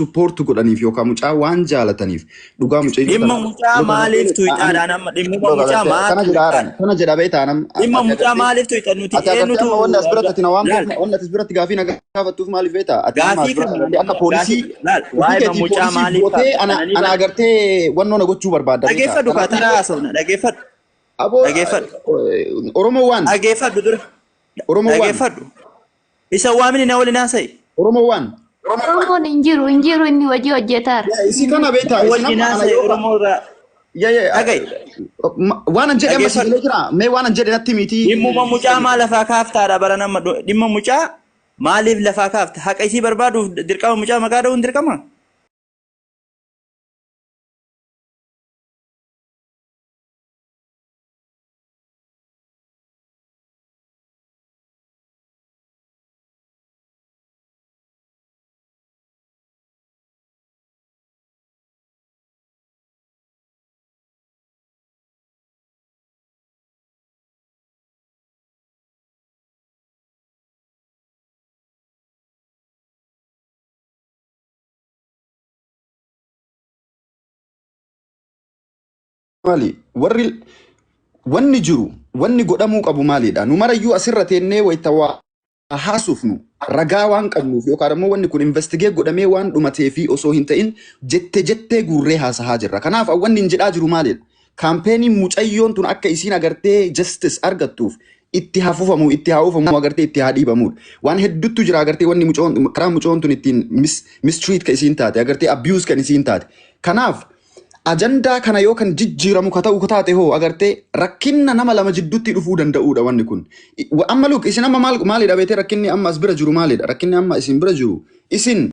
Support godhaniif yookaan mucaa waan jaalataniif dhugaa mucayyoo Dhimma tana mucaa look maaliif agartee tuyxaadhaan amma dhimmuma look mucaa agartee maal kana jedha haaraan tuyxaadha? kana jedha beektaa nam Dhimma ati mucaa agartee maaliif tuyxan nuti ati agartee eenyutu amma wanni as biratti ati na laal waamteef wanni ati as biratti gaafii na gaafattuuf maaliif beektaa ati amma as gaafii biratti kana agartee akka gaafii poolisii laal ofii waa'ee keetii mucaa poolisii maaliif gootee kaafte ana kananii ana bara agartee wannoo na gochuu barbaadda beektaa dhageeffadhu kaa kanaaf taraa haasofna dhageeffadhu aboo dhageeffadhu Oromoo waan dhageeffadhu dura Oromoo waan dhageeffadhu isa waamini na waliin haasa'i. Oromoo waan Oromoon hin jiru hin jiru inni hojii hojjetaara. Yaa isii kana beektaa Na isin wajjin amma ana haasa'i yoo Oromoo irraa yaa yaa dhaga'i waan an jedhe amma si dhageeffadhu. galee jira mee waan an jedhe natti miti Dhimmuma mucaa maa lafaa kaaftaadha bara nama dhimma mucaa maaliif lafaa kaafta haqa isii barbaaduuf dirqama mucaa maqaa dha'uun dirqama. Maali warri wanni jiru wanni godhamuu qabu maalidha nu marayyuu asirra teennee wayita waa haasofnu ragaa waan qabnuuf yookaan immoo wanni kun investigate godhamee waan dhumatee fi osoo hin ta'in jette jettee guurree haasahaa jirra. Kanaaf wanni hin jedhaa jiru maalidha? Campaigniin mucayyoon tun akka isiin agartee justice argattuuf itti haa fufamu, itti haa oofamu, agartee itti haa dhiibamudha. Waan hedduutu jira agartee wanni mucoon karaa mucoon tun ittiin mistreat kan isiin taate agartee abuse kan isiin taate. Kanaaf ajandaa kana yoo kan jijjiiramu ka ta'u taate hoo agartee rakkinna nama lama jidduutti dhufuu danda'uudha wanni kun. Amma look isin amma maal maalidha beetee rakkinni amma as bira jiru maalidha? Rakkinni amma isin bira jiru isin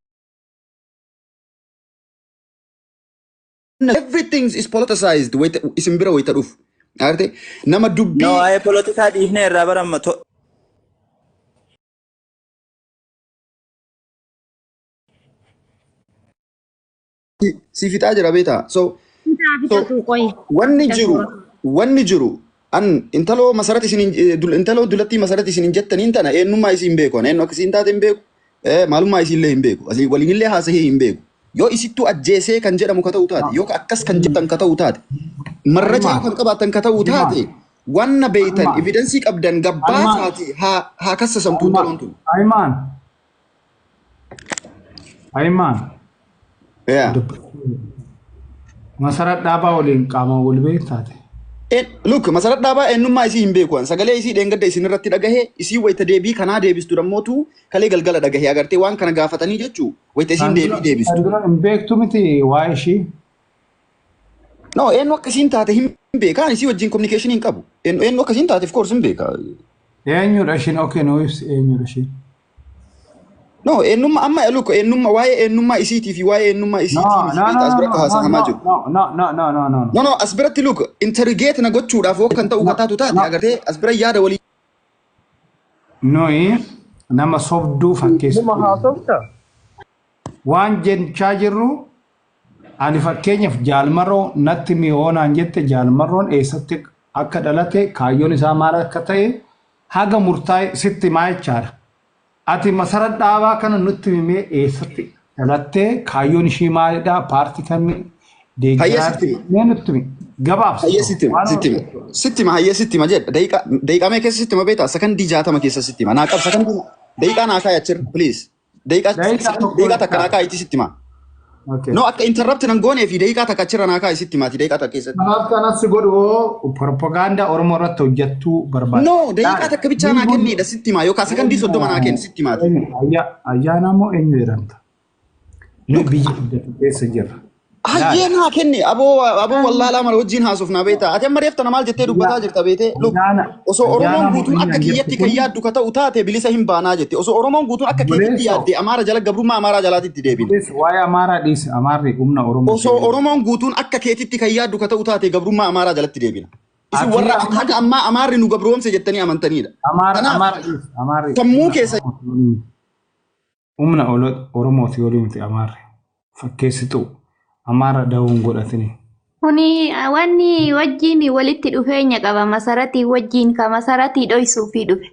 everything is politicized wayita isin bira wayita dhufu. Agartee nama No dubbii waa'ee polotikaa dhiifnee irraa baramma si fixaa jira beetaa. So Fitaa so fitatu qoy. wanni jiru Fitatu. wanni jiru an intaloo masarat isin intaloo dulattii masarat isin hin jettaniin tana eenyummaa isiin beeku an eenyu akka isiin taate hin beeku maalummaa isiillee hin beeku asii waliinillee haasahee hin beeku yoo isittuu ajjeesee kan jedhamu ka ta'u taate yoo akkas kan jettan ka ta'u taate marraja yoo Ayman, kan qabaattan ka ta'u Ayman, taate wanna beeytan Ayman, evidensii qabdan Ayman, gabbaasaati haa haa kassasamtu Ayman, intaloon tun. Ayman, Ayman. Yeah. Masarat Dhaabaa waliin qaamaan wal beektaate. Look, Masarat Dhaabaa eenyummaa isii hin beeku. An sagalee isii dheengadda isin irratti dhagahee isii wayita deebii kanaa deebistu dammootu kalee galgala dhagahee agartee waan kana gaafatanii jechuu wayita isiin Kan deebii dura deebistu. kan dura hin beektu miti waa'ee ishii. No, eenyu akka isiin taate hin beekaan isii wajjin communication hin qabu. Eenyu eenyu akka isiin taate of course hin beeka. Eenyudha ishiin? Okay, nuu ibsi eenyudha ishiin. No, eenyummaa amma look eenyummaa waa'ee eenyummaa isiitii fi waa'ee eenyummaa No, isiitii miti no, beekta no, as no, biratti no, haasahamaa no, jiru. no, no, no, no, no, no, No, no, as biratti look interrogate na gochuudhaaf yoo kan ta'u no, ka taatu taate no. agartee as bira yaada walii Nuyi nama sobduu Numa fakkeessitu. haasofta? Waan jechaa jirru ani fakkeenyaaf Jaalmarroo natti mi'oonaan jette Jaalmarroon eessatti akka dhalate kaayyoon isaa maal akka ta'e haga murtaa'e sitti himaa jechaadha. Ati Masarat Dhaabaa kana nutti himee eessatti dhalattee kaayyoon ishii maalidha paartii kamii Hayyee deeggaraa sitti hima. mee nutti himi gabaabsi Hayyee sitti hima. waan Sitti hima. Sitti hima. Hayyee sitti hima jedha. Daqiiqaa daqiiqaa mee keessa sitti hima beektaa? Sakandii 60 keessa sitti hima. Naa qab sakandii daqiiqaa naa kaa'i achirra please. Daqiiqaa Daqiiqaa tokko daqiiqaa takka naa jechaadha. kaa'itii sitti hima. Okay. No akka interrupt nan goonee fi daqiiqaa takka achirra naa kaa'i sitti himaati daqiiqaa takka keessatti. Kanaaf kanas si godhu hoo propagaandaa Oromoo irratti hojjettuu barbaada. No daqiiqaa takka bichaa naa kenniidha sitti himaa yookaan sakandii 30 naa kenni sitti himaati. Ayyaanaa moo eenyu jedhamta? Nuyi biyya guddatu keessa jirra. Hayyee naa kenni aboo aboo wallaalaa mara wajjin haasofnaa beektaa. Ati amma reefta maal jettee dubbataa jirta beetee. Look Ayyaana osoo Oromoon ayyaana guutuun moo akka eenyu kiyyatti jettu kan kun yaaddu ka ta'u taate bilisa hin baanaa jette. Osoo Oromoon guutuun akka keetitti obboleessoo yaadde Amaara jala gabrummaa Amaaraa jalaatti itti deebina. obboleessa waa'ee Amaaraa dhiisi Amaarri humna Oromoo Osoo ta'e. Oromoon guutuun akka keetitti kan yaaddu ka ta'u taate gabrummaa Amaaraa jalatti deebina. Isin Ati warra amma haga ammaa Amaarri nu gabroomse jettanii amantaniidha. Amaara Kanaaf Amaara dhiisi Amaarri sammuu humna keessa Oromoo miti. Humna Oromooti olii miti Amaarri. Fakkeessituu. Amaara dawoo hin godhatini. Kuni wanni wajjin walitti dhufeenya qaba masaratii wajjin ka masaratii dhoysuufii dhufe.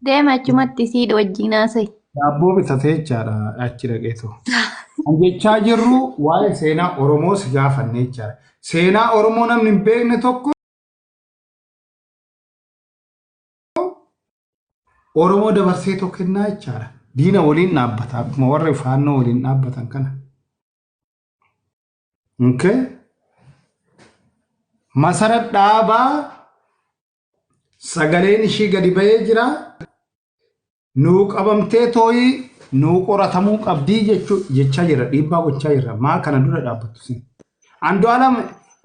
Deema achumatti sii wajjin haasa'i. Daabboo bitatee jechaadha achi dhaqeetu. Kan jechaa jirru waa'ee seenaa Oromoo si gaafanne jechaadha. Seenaa Oromoo namni hin beekne tokko Oromoo dabarsee tokko kennaa jechaadha. Diina waliin dhaabbata akkuma warra faannoo waliin dhaabbatan kana. Okay? Masarat Dhaabaa sagaleen ishii gadi ba'ee jira. Nuu qabamtee tooyii nuu qoratamuu qabdii jechuu jechaa jira, dhiibbaa gochaa jira. Maa kana dura dhaabbattu sin? Andu'aalam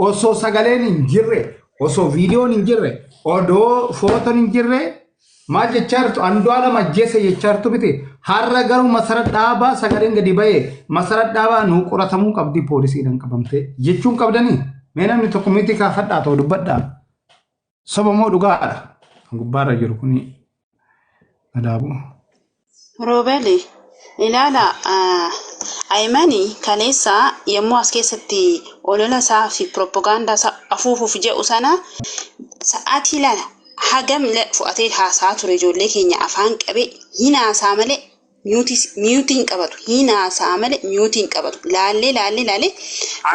osoo sagaleen hin jirre, osoo viidiyoon hin jirre, odoo footoon hin jirre maal jechaa jirtu? Andu'aalam ajjeese jechaa jirtu miti. Har'a garuu Masarat Dhaabaa sagaleen gadi ba'ee Masarat Dhaabaa nuu qoratamuu qabdii poolisiidhaan qabamtee jechuun qabdanii. Mee namni tokko miti kaafadhaa ta'u dubbadhaa. Soba moo dhugaadha? Kan gubbaarra jiru kuni madaabu. Roobeli, ilaala, Ayimani kaleessa yommuu as keessatti olola isaa fi piroopagaandaa isaa afuufuuf jedhu sana sa'aatii ilaala hagam fudhatee haasaa ture. Ijoollee keenya afaan qabee hin haasaa malee mute hin qabatu, hin haasaa malee mute hin qabatu. Laallee laallee laallee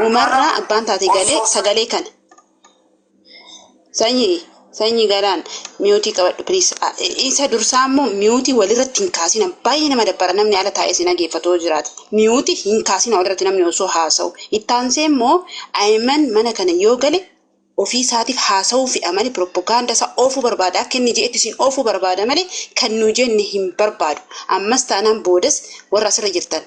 umarraa abbaan taate galee sagalee kana sanyii galaan mute qabadhu, please. Isa dursaa immoo mute walirratti hin kaasina. Baay'ee nama dabbara namni ala taa'ee si dhageeffatoo jiraate. Mute hin kaasina walirratti namni osoo haasa'u. Ittaansee immoo Ayiman mana kana yoo gale ofii isaatiif haasa'uu fi malee piroopagaandaa isaa oofuu barbaada. Akka inni jedhetti isin oofuu barbaada malee kan nu jenne hin barbaadu. Ammas taanaan boodas warra asirra jirtan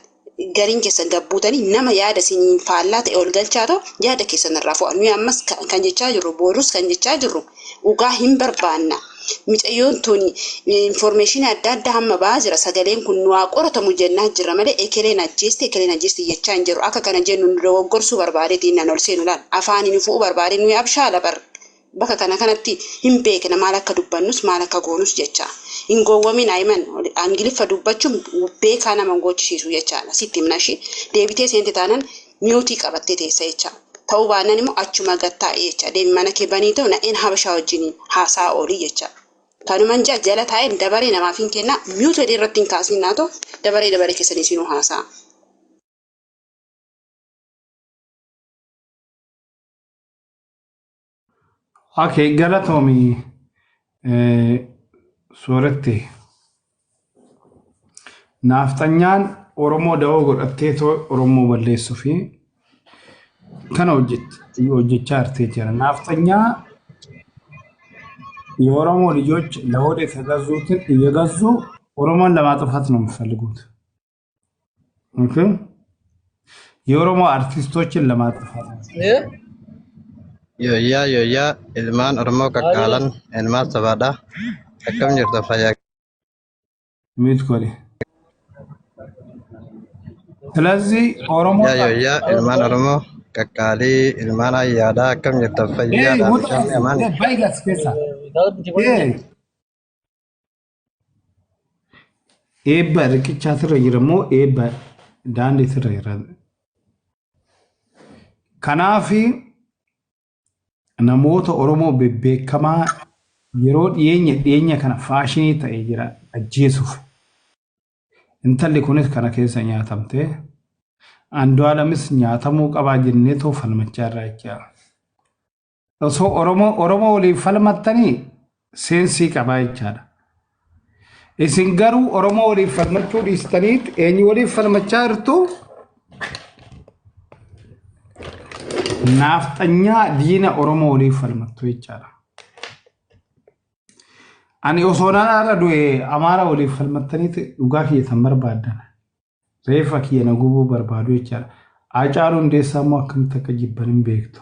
gariin keessan gabbuutanii nama yaada isiniin faallaa ta'e ol galchaa ta'u yaada keessan irraa fo'a. Nuyi ammas kan jechaa jirru, boorus kan jechaa jirru, dhugaa hin barbaanna. Mucayyoon tun information adda addaa hamma ba'aa jira. Sagaleen kun nu haa qoratamu jennaa jirra malee ekeleen ajjeeste, ekeleen ajjeeste jechaa hin jiru. Akka kana jennu nu dogoggorsuu barbaadeetiin nan ol seenu laal. Afaaniin fu'uu barbaade. Nuyi abshaala bar. Bakka kana kanatti hin beekna maal akka dubbannus, maal akka goonus jecha. Hin gowwamin Ayiman, Angiliffa dubbachuun beekaa nama hin gochisiisu jechaadha. Sitti himna ishii. Deebitee seente taanaan mute qabattee teessa jecha. Ta'uu baannaan immoo achuma gattaa'e jecha. Deemi mana kee banii ta'u na'een habashaa wajjin haasaa oolii jecha. Kanuman jaa jala taa'ee dabaree namaaf hin kennaa, mute irratti hin kaasin naa ta'u, dabaree dabaree keessanii isinuu haasaa. Okay, galatoomi sooretti. Naaftanyaan Oromoo da'oo godhattee too Oromoo balleessuu fi kana hojjechaa jirtee jira. Naaftanyaa የኦሮሞ ልጆች ለሆድ የተገዙትን እየገዙ ኦሮሞን ለማጥፋት ነው የሚፈልጉት። Okay? የኦሮሞ አርቲስቶችን ለማጥፋት ነው። Yooyyaa yooyyaa, ilmaan Oromoo qaqqaalan, ilmaan sabaadha. Akkam jirtu, fayyaa? Mute godhi. ስለዚህ ኦሮሞ Yooyyaa, ilmaan Oromoo qaqqaalii, ilmaan ayyaadha, akkam jirtu, fayyaadha? Bishaan amaan. Baay'ee keessa. Eebba riqichaatirra jira moo eebba daandiitirra jira? Kanaafi namoota Oromoo bebbeekamaa yeroo dhiyeenya dhiyeenya kana fashion ta'ee jira ajjeesuuf. Intalli kunis kana keessa nyaatamtee, Andu'aalamis nyaatamuu qabaa jennee too falmachaa irraa jecha. Osoo Oromoo waliin falmattanii sense qabaa jechaadha. Isin garuu Oromoo waliin falmachuu dhiistaniit eenyu waliin falmachaa jirtu? Naafxanyaa diina Oromoo waliin falmattu jechaadha. Ani osoo naan har'a du'e Amaara waliin falmattaniit dhugaa kiyya san barbaaddan. Reeffa kiyya na gubuu barbaadu jechaadha. Haacaaluu Hundeessaa immoo akkamitti akka jibban hin beektu.